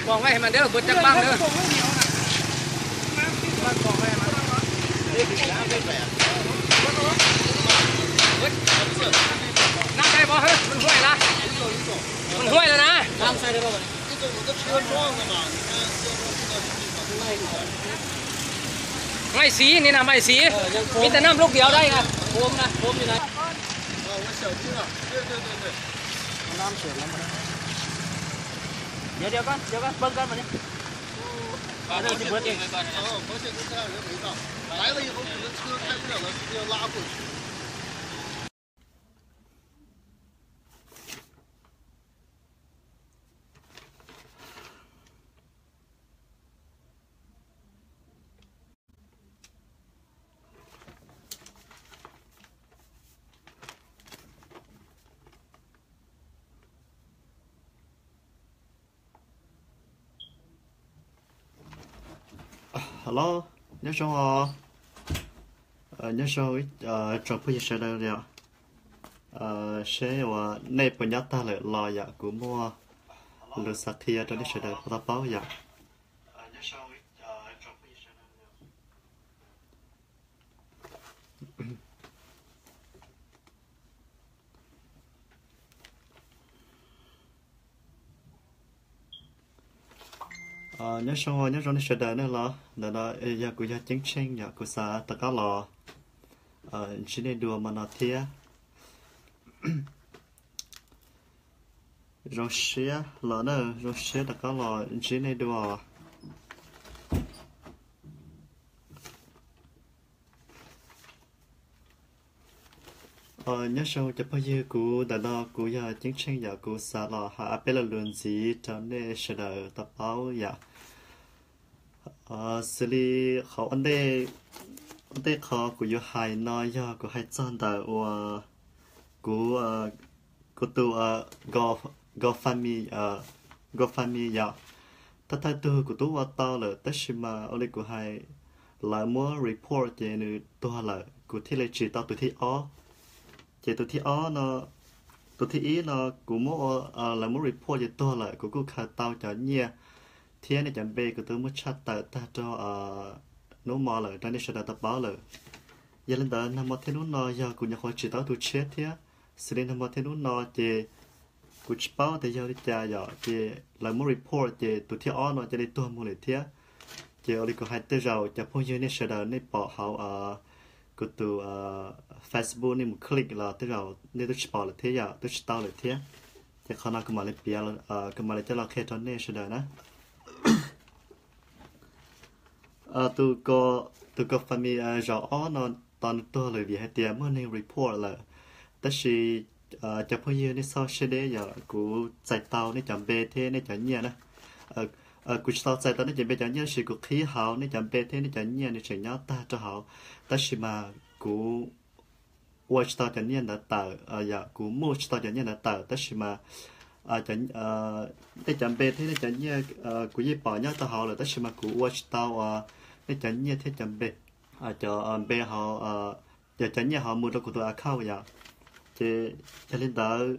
Còn vậy mà đéo có chắc băng nữa. Năm đây bó hết, mình huệ là. Mình huệ là nè. Ngày xí nên là ngày xí. Mình ta năm lúc kéo đây nè. Hôm nè, hôm như này. Năm triệu lắm rồi. Giờ, giờ con, giờ con, bơng con vào đi. Ở đây thì bớt đi. Hello, nyob zoo os. Nyob zoo tsoom phooj ywg sawv daws yom. Seb uas nej puas nyob tag lawm los yom, kuv muaj lus xav qhia rau nej sawv daws tau paub yom. Nyob zoo, nyob zoo nej sawv daws nej los ntawm no, yog kuv yog Ceeb Tsheej yom, kuv xav rov qab los ntsib nej dua mo no thiab. Zoo siab los na, zoo siab rov qab los ntsib nej dua. Nyob zoo cov phooj ywg, kuv ntawm no kuv yog Ceeb Tsheej yom, kuv xav los hais peb lo lus ntxiv rau nej sawv daws tau paub yom. Xws li qhov ua ntej, ua ntej qhov kuv yuav hais no yog kuv hais txog ntawm uas kuv, kuv tus GoFundMe, GoFundMe yom. Thawj thawj tug kuv twb ua tau lawm tab sis mas ua li kuv hais, lawv muab report ces nws tuag lawm, kuv thiaj li tsis tau tus thib ob. Ces tus thib ob no, tus thib ib no kuv muab ua, lawv muab report ces tuag lawm, kuv kuj khaws tau cov nyiaj thiab nej cov npe kuv twb muab tshaj tawm tag rau hnub mo lawm rau nej sawv daws tau paub lawm. Yog li ntawd nag hmo thiab hnub no yog kuv nyuam qhuav tsim tau tus tshiab thiab, xws li nag hmo thiab hnub no ces kuv tsis paub tias yog li cas yom, ces lawv muab report ces tus thib ob no cia li tuag mus lawm thiab. Ces ua li kuv hais, tej zaum cov phooj ywg nej sawv daws nej pom hauv kuv tus Facebook nej mus click los tej zaum nej twb tsis pom lawm thiab yom, twb tsis tau lawm thiab. Ces qhov no kuv mam li piav, kuv mam li coj los qhia rau nej sawv daws na. Tus GoFundMe zaum ob no, tos nws tuag lawm vim hais tias muaj neeg report lawm. Tab sis cov phooj ywg nej txhob siab deb yom, kuv txais tau nej cov npe thiab nej cov nyiaj na. Kuv tsis tau txais tau nej cov npe cov nyiaj tab sis kuv qhib hauv nej cov npe thiab nej cov nyiaj nws tseem nyob tag rau hauv. Tab sis mas kuv ua tsis tau cov nyiaj ntawd tawm, yog kuv move tsis tau cov nyiaj ntawd tawm, tab sis mas nej cov npe thiab nej cov nyiaj kuv yeej pom nyob tau hauv lawm, tab sis mas kuv ua tsis tau uas nej cov nyiaj thiab cov npe, cov npe hauv, cov nyiaj hauv mus rau kuv tus account yom. Ces yog li ntawd,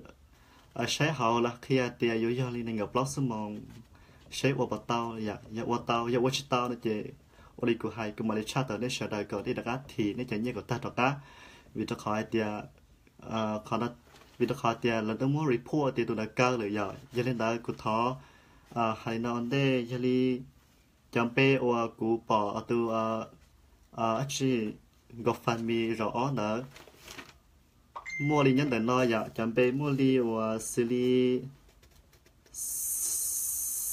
saib hauv lawv qhia tias yuav yog li nees nkaum plaub xuab moos, saib ua puas tau, yog ua tau, yog ua tsis tau no ces ua li kuv hais, kuv mam li tshaj tawm nej sawv daws kom nej rov qab thim nej cov nyiaj kom tag rov qab. Vim rau qhov hais tias, qhov no, vim rau qhov tias lawv twb muab report tias tus ntawd kaw lawm yom. Yog li ntawd kuv thov hais li no ua ntej, yog li cov npe uas kuv pom tus, ab tsi, GoFundMe zaum ob ntawd, muaj li nyob ntawm no yom, cov npe muaj li uas xws li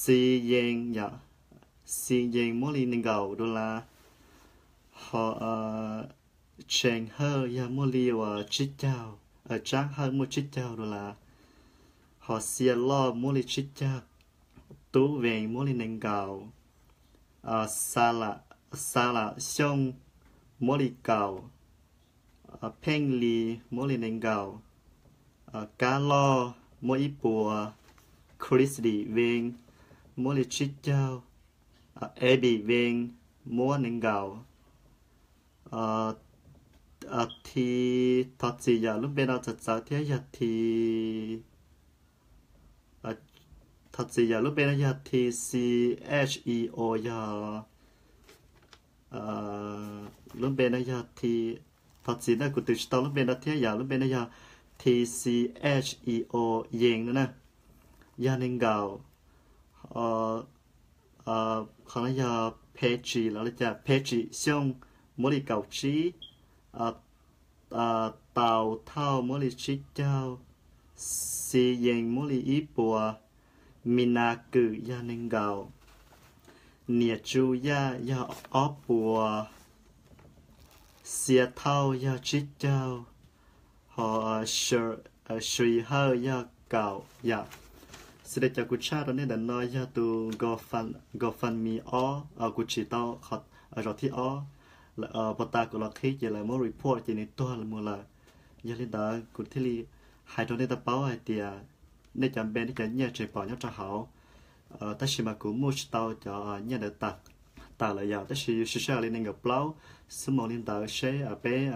Xi Yees yom, Xi Yees muaj li nees nkaum dollar, ho Tsees Hawj yog muaj li uas tsib caug, Tsaab Hawj muaj tsib caug dollar, ho Xia Loj muaj li tsib caug, Tub Vees muaj li nees nkaum, Xa Lam Xyooj muaj li kaum, Pheej Lis muaj li nees nkaum, Kab Loj muaj ib puas, Christy Vees muaj li tsib caug, Abby Vees muaj nees nkaum, Thi, thov txim yom, lub npe no txawv txawv thiab, yog Thi, Thov txim yom, lub npe no yog T C H E O, yog lub npe no yog T, thov txim na, kuv twv tsis tau lub npe no thiab yom. Lub npe no yog T C H E O Yees no na. Yog nees nkaum, qhov no yog page los li cas, page Xyooj muab li kaum tsib, Tau Thauj muab li tsib caug, Xi Yees muab li ib puas, Mi Nas Kwm yog nees nkaum, Niam Tsu Yaj yog ob puas, Xia Thauj yog tsib caug, ho Sui Hawj yog kaum yom. Xws li cov kuv tshaj rau nej ntawm no yog tus GoFundMe ob, kuv tsim tau zaum thib ob, puas tas kuv los qhib ces lawv muab report ces nws tuag mus lawm. Yog li ntawd kuv thiaj li hais rau nej tau paub hais tias nej cov npe nej cov nyiaj tseem pom nyob rau hauv, tab sis mas kuv muaj tsis tau cov nyiaj ntawd tawm lawm yom. Tab sis yus sib sab li nees nkaum plaub xuab moos li ntawd seb peb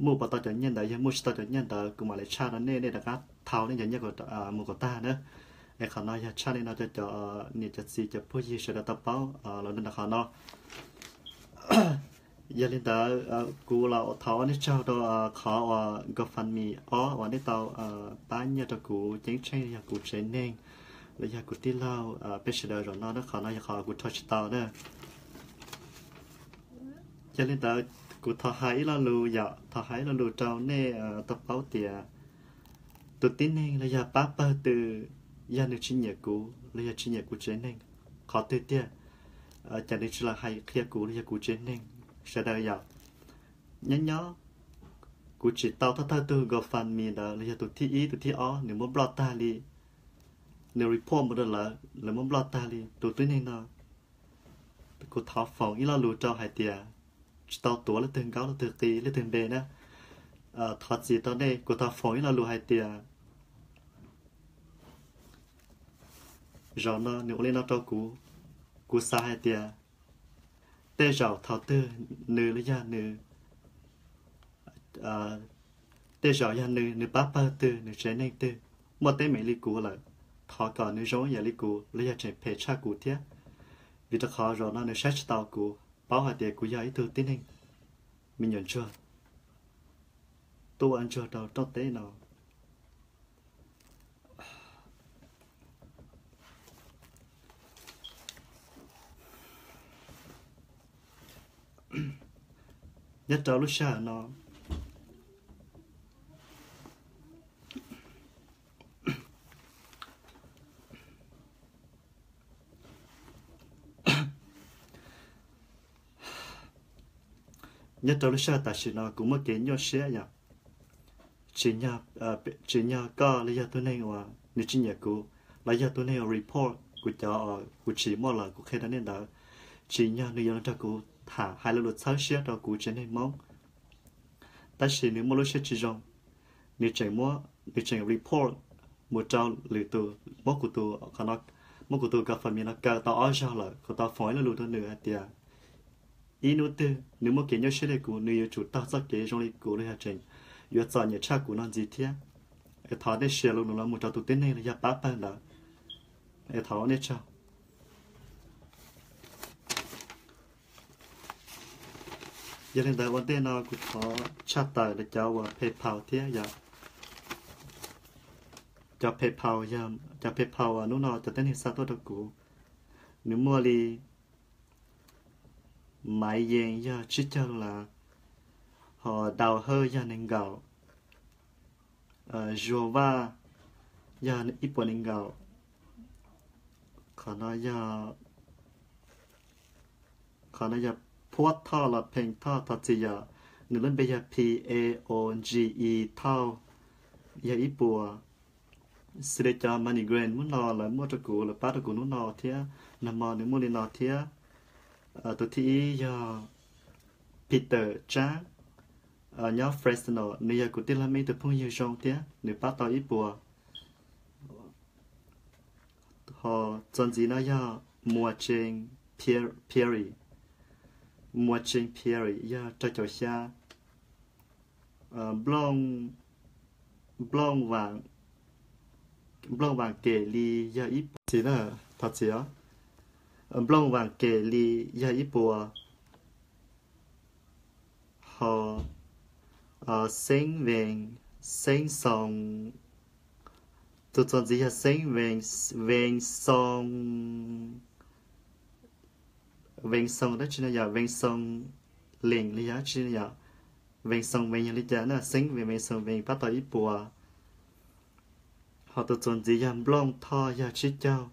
muaj puas tau cov nyiaj ntawd. Yog muaj tsis tau cov nyiaj ntawd kuv mam li tshaj rau nej, nej rov qab thau nej cov nyiaj mus kom tag na. Es qhov no yog tshaj li no rau cov niam cov txiv cov phooj ywg sawv daws tau paub los rau qhov no. Yog li ntawd kuv los thov ua nej tsaug rau qhov uas GoFundMe ob uas nej tau pab nyiaj rau kuv ceeb tsheej yog kuv tsev neeg los yog kuv tij laug peb sawv daws zaum no na. Qhov no yog qhov kuv rho tsis tau na. Yog li ntawd kuv thov hais ib lo lus yom, thov hais ib lo lus rau nej tau paub tias tus tib neeg los yog pab pawg twg, yog nws tsis nyiam kuv los yog tsis nyiam kuv tsev neeg, qhov twg tiag, ces nws tsis los hais qhia kuv los yog kuv tsev neeg sawv daws yom. Nyob nyob kuv tsim tau thawj thawj tug GoFundMe ntawd los yog tus thib ib tus thib ob nws muab block tag li, nws report mus rau lawv, lawv muab block tag li. Tus tib neeg no kuv thov foom ib lo lus rau hais tias tsis tau tuav leej twg nkaub leej twg qi leej twg npe na. Thov txim rau nej, kuv thov foom ib lo lus hais tias zaum no nws ua li no rau kuv, kuv xav hais tias tej zaum thaum twg nws los yog nws, tej zaum yog nws, nws pab pawg twg, nws tsev neeg twg muaj teeb meem li kuv lawm, thov kom nws zoo ib yam li kuv los yog tseem phem tshaj kuv thiab. Vim rau qhov zaum no nws saib tsis taus kuv, paub hais tias kuv yog ib tug tib neeg me nyuam ntsuag tuaj ua ntsuag rau rooj teb no. Nyob rau lub sij hawm no, nyob rau lub sij hawm tam sim no kuv muaj kev nyuaj siab yom, tsis yog koj los yog tus neeg uas nws tsis nyiam kuv, los yog tus neeg uas report kuv cov, kuv tsim muaj lawm kuv qhia rau nej ntawd, tsis yog nws yuav los nrog kuv tham hais lo lus txhawb siab rau kuv tsev neeg Hmoob, tab sis nws muaj lub siab tsis zoo, nws tseem muab, nws tseem report mus rau lwm tus, muab kuv tus, qhov no, muab kuv tus GoFundMe no kaw tau ob zaug lawm. Kuv tau foom ib lo lus rau nws hais tias ib hnub twg nws muaj kev nyuaj siab li kuv, nws yuav tsum taug txoj kev zoo li kuv los yog tseem yuav txom nyem tshaj kuv no ntxiv thiab. Es thov nej share lo lus no mus rau tus tib neeg los yog pab pawg ntawd. Es thov ua nej tsaug. Yog li ntawd ua ntej no kuv thov tshaj tawm rau cov uas PayPal thiab yom. Cov PayPal yog cov PayPal uas hnub no cov tib neeg xa tuaj rau kuv. Nws muaj li Maiv Yees yog tsib caug dollar, ho Dau Hawj yog nees nkaum, Zuag Vaj yog ib puas nees nkaum. Qhov no yog, qhov no yog Phuab Thoj los Pheej Thoj, thov txim yom. Nws lub npe yog P A O N G E Thoj, yog ib puas. Xws li cov MoneyGram hnub no lawv muaj rau kuv, lawv pab rau kuv hnub no thiab, nag hmo nws muaj li no thiab. Tus thib ib yog Peter Tsab, nyob Fresno, nws yog kuv tij laug me ib tug phooj ywg zoo thiab, nws pab tau ib puas. Ho txuas ntxiv no yog Muas Tsees Perry, Muas Tsees Perry yog rau caum xya. Nplooj Vam Nplooj Vam Kem Li yog ib puas, thov txim os, Nplooj Vam Kem Li yog ib puas, ho Xeeb Vees, Xeeb Xoo, tus txuas ntxiv yog Xeeb Vees, Vees Xoo, Vees Xoo dab tsi no yog Vees Xoo Lees li yog dab tsi no yog, Vees Xoo Vees yog li cas na, Xeeb Vees, Vees Xoo Vees pab tau ib puas. Ho tus txuas ntxiv yog Nplooj Thoj yog tsib caug,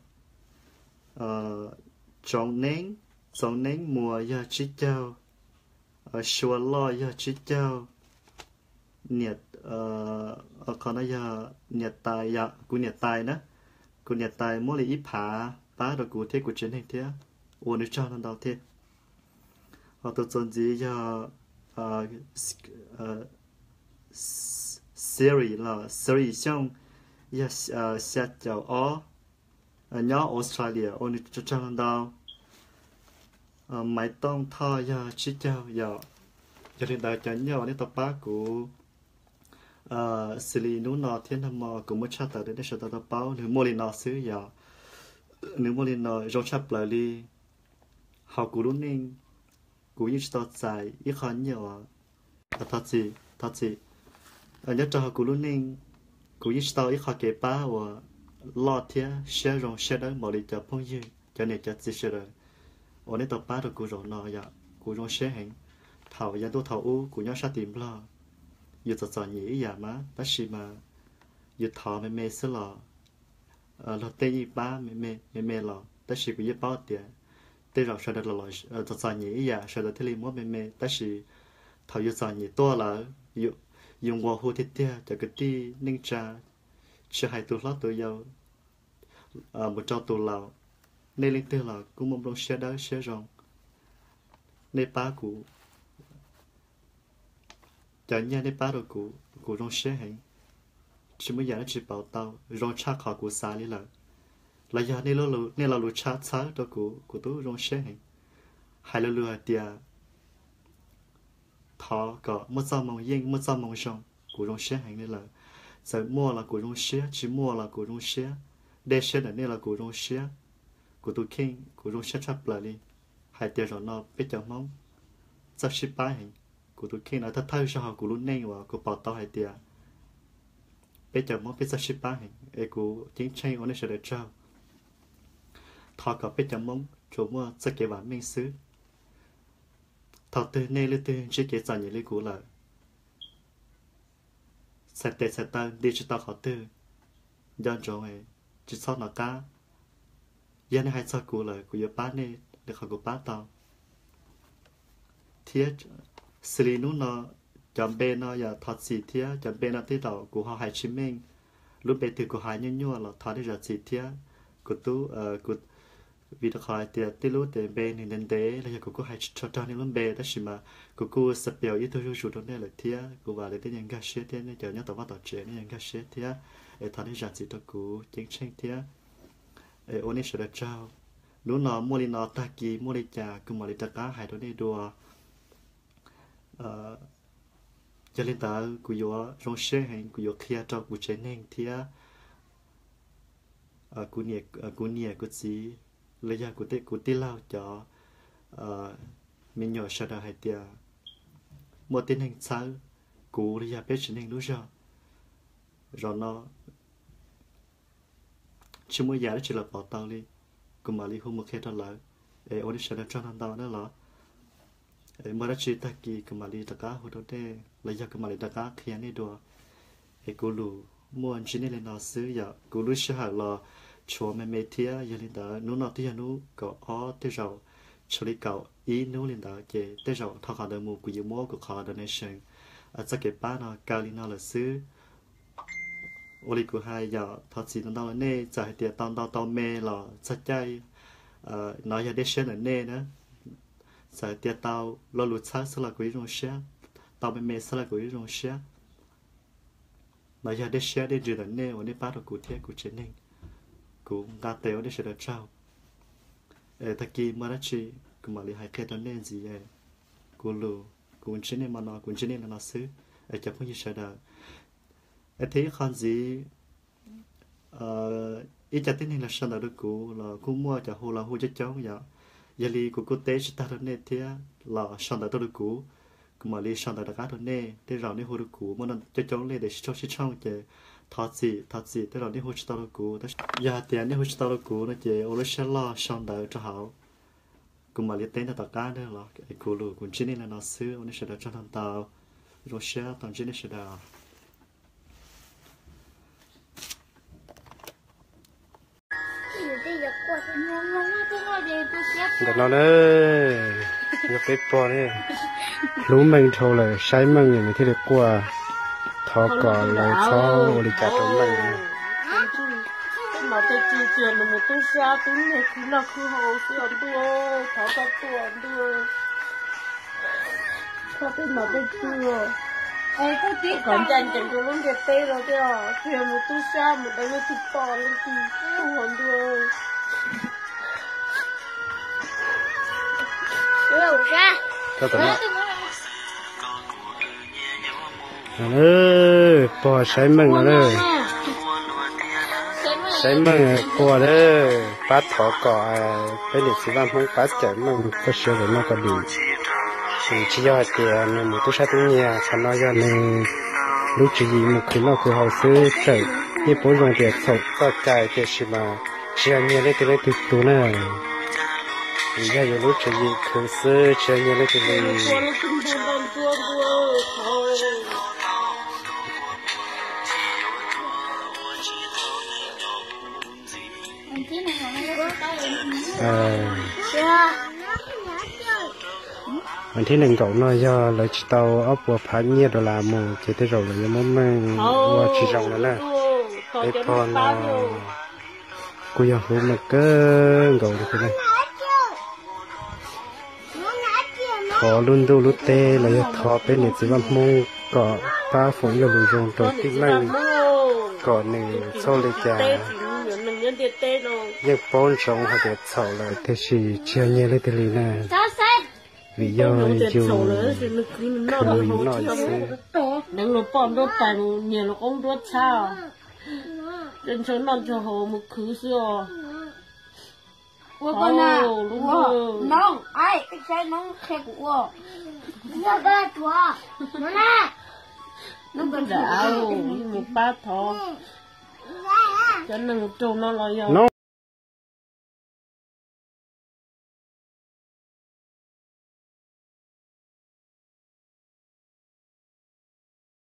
Tsoov Neeb, Tsoov Neeb Muas yog tsib caug, Sua Loj yog tsib caug, niam, qhov no yog niam tais, yog kuv niam tais na, kuv niam tais muab li ib phav pab rau kuv thiab kuv tsev neeg thiab, ua nws tsaug ntau ntau thiab. Ho tus txuas ntxiv yog Siri los Siri Xyooj, yog xya caum ob, nyob Australia, ua nws tsaug ntau ntau. Maiv Tooj Thoj yog tsib caug yom. Yog li ntawd cov nyiaj uas nej tau pab kuv xws li hnub no thiab nag hmo kuv muab tshaj tawm rau nej sawv daws tau paub, nws muaj li no xwb yom. Nws muaj li no zoo tshaj plaws li. Hauv kuv lub neej, kuv yeej tsis tau txais ib qho nyiaj uas, thov txim, thov txim, nyob rau hauv kuv lub neej, kuv yeej tsis tau ib qho kev pab uas loj thiab siab zoo siab dawb npaum li cov phooj ywg, cov niam cov txiv sawv daws uas nej tau pab rau kuv zaum no yom. Kuv zoo siab heev. Thaum yav ntuj thaum ub kuv nyob sab tim Nplog, yus txom txom nyem ib yam mas, tab sis mas yus thov me me xwb los luag tej yeej pab me me los, tab sis kuv yeej paub tias tej zaum sawv daws txom txom nyem ib yam sawv daws thiaj li muab me me, tab sis thaum yus txom nyem tuaj lawm, yus nqua hu tiag tiag cov kwv tij neej tsa, tsis hais tus hlob tus yau mus rau tus laus, nej leej twg los kuj muaj nplooj siab dawb siab zoo. Nej pab kuv, cov nyiaj nej pab rau kuv, kuv zoo siab heev, tsis muaj yam dab tsi pauv tau, zoo tshaj qhov kuv xav li lawm. Los yog nej lo lus tshaj txhawb rau kuv, kuv twb zoo siab heev. Hais lo lus hais tias thov kom muaj txoj moo yeej, muaj txoj moo zoo, kuv zoo siab heev li lawm. Txawm muaj los kuv zoo siab, tsis muaj los kuv zoo siab, dej siab ntawm nej los kuv zoo siab. Kuv tus kheej, kuv zoo siab tshaj plaws li hais tias zaum no peb cov Hmoob txawj sib pab heev. Kuv tus kheej no thawj thawj zaug hauv kuv lub neej uas kuv pom tau hais tias peb cov Hmoob peb txawj sib pab heev, es kuv ceeb tsheej ua nej sawv daws tsaug. Thov kom peb cov Hmoob tsuas muaj txoj kev vam meej xwb. Thaum twg nej leej twg ntsib kev txom nyem li kuv lawm, txhais tes txhais taw nti tsis tau qhov twg, nco ntsoov, tsis txhob hnov qab. Yog nej hais txog kuv lawm, kuv yuav pab nej li qhov kuv pab tau. Thiab xws li hnub no, cov npe no yog thov txim thiab, cov npe no tej zaum kuv ho hais tsis meej, lub npe twg kuv hais nyuaj nyuaj los thov nej zam txim thiab. Kuv tub, kuv, vim rau qhov hais tias tej lub npe nws ntev ntev los yog kuv kuj hais tsis raug nej lub npe, tab sis mas kuv kuj spell ib tug zuj zus rau nej lawm thiab, kuv vam lawv tej nyuag nkag siab thiab, nej cov nyob tom vaj tom tsev nej nyuag nkag siab thiab, es thov nej zam txim rau kuv ceeb tsheej thiab, es ua nej sawv daws tsaug. Hnub no muaj li no, tag kis muaj li cas kuv mam li rov qab hais rau nej dua. Yog li ntawd kuv yuav zoo siab heev, kuv yuav qhia rau kuv tsev neeg thiab kuv niam kuv txiv los yog kuv tij laug cov me nyuam sawv daws hais tias muaj tib neeg txhawb kuv los yog peb tsev neeg lub zog zaum no tsis muaj yam dab tsi los pauv tau li, kuv mam li hu mus qhia rau lawv, es ua nej sawv daws tsaug ntau ntau na los. Muaj dab tsi tag kis kuv mam li rov qab hu rau nej los yog kuv mam li rov qab qhia nej dua. Es kuv lus muaj ntsib nej li no xwb, yog kuv lub sij hawm los tshuav me me thiab, yog li ntawd hnub no twb yog hnub kaum ob, tej zaum tshuav li kaum ib hnub li ntawd, ces tej zaum dhau qhov ntawd mus kuv yuav muab kuv qhov donation, txoj kev pab no kaw li no lawm xwb. Ua li kuv hais yog thov txim ntau ntau los nej txawm hais tias tau ntau tau me los txog caij no yog dej siab ntawm nej na. Txawm hais tias tau lo lus txhawb xwb los kuv yeej zoo siab, tau me me xwb los kuv yeej zoo siab. No yog dej siab dej ntsws ntawm nej uas nej pab rau kuv thiab kuv tsev neeg. Kuv nqa tes ua nej sawv daws tsaug. Tag kis muaj dab tsi kuv mam li hais qhia rau nej ntxiv. Kuv lus, kuv ntsib nej mo no, kuv ntsib nej li no xwb, cov phooj ywg sawv daws. Thiab ib qho ntxiv, ib co tib neeg los sau ntawv rau kuv los kuj muaj cov hu los hu coob coob yom. Yog li kuv kuj teb tsis tag rau nej thiab, los sau ntawv tuaj rau kuv, kuv mam li sau ntawv rov qab rau nej. Tej zaum nej hu rau kuv muaj coob coob li tiam sis tshooj sib tshooj ces thov txim, thov txim tej zaum nej hu tsis tau rau kuv. Yog hais tias nej hu tsis tau rau kuv no ces ua lub siab loj sau ntawv rau hauv, kuv mam li teb ntawm tom qab ntag los es kuv lus kuv ntsib nej li no xwb. Ua nej sawv daws tsaug ntau ntau, zoo siab tau ntsib nej sawv daws. Ntawm no na, yog peb pog ne, hlub meej dhau lawm, saib meej nws thiaj li quaj, thov kom lawv txhob ua li cas rau meej. Tej nom tej tswv tias nws mus tub sab tub nyiag khwv noj khwv haus xwb os ntuj, thov txhob tuaj ntuj. Thov tej nom tej tswv kom ncaj ncees rau lub ntiaj teb no thiab, tsis yog mus tub sab mus deev leej twg poj leej twg tug os ntuj. Pog saib meej no na, saib meej quaj na, pab thov kom peb niam txiv Vaj Hmoob pab cawm meej txoj sia ntawm no kom dim. Tsis yog hais tias nws mus tub sab tub nyiag, qhov no yog nws lub tswv yim mus khwv noj khwv haus xwb, txawm yeej paub zoo tias txhaum txoj cai tiam sis mas tsis yog nyiag leej twg leej twg tug na. Vim yog yus lub tswv yim khwv xwb, tsis yog nyiag leej twg li. Vas thib nees nkaum no yog lawv tsis tau ob puas phav nyiaj dollar mus ces tej zaum lawv yuav muab meej ua tsis zoo lawm na. Peb pog no kuj yog hlub meej kawg nkaus li thiab. Thov lub ntuj lub teb los yog thov peb niam txiv Vaj Hmoob kom pab foom ib lo lus zoo rau tij Meej, kom nws txhob li cas. Yeej paub ntsoov hais tias txhaum lawm tiam sis tsis yog nyiag leej twg li na, vim yog yus khwv yus noj xwb. Deev luag poj nruab tais mus nyiag luag qoob nruab txhab, ntshaw noj ntshaw haus mus khwv xwb os. Ua koj na, ua, noob, aib, peb saib noob qhia kuv ua. Yog koj tuav, no na. Noob, mus pab thov cov neeg raug no los yog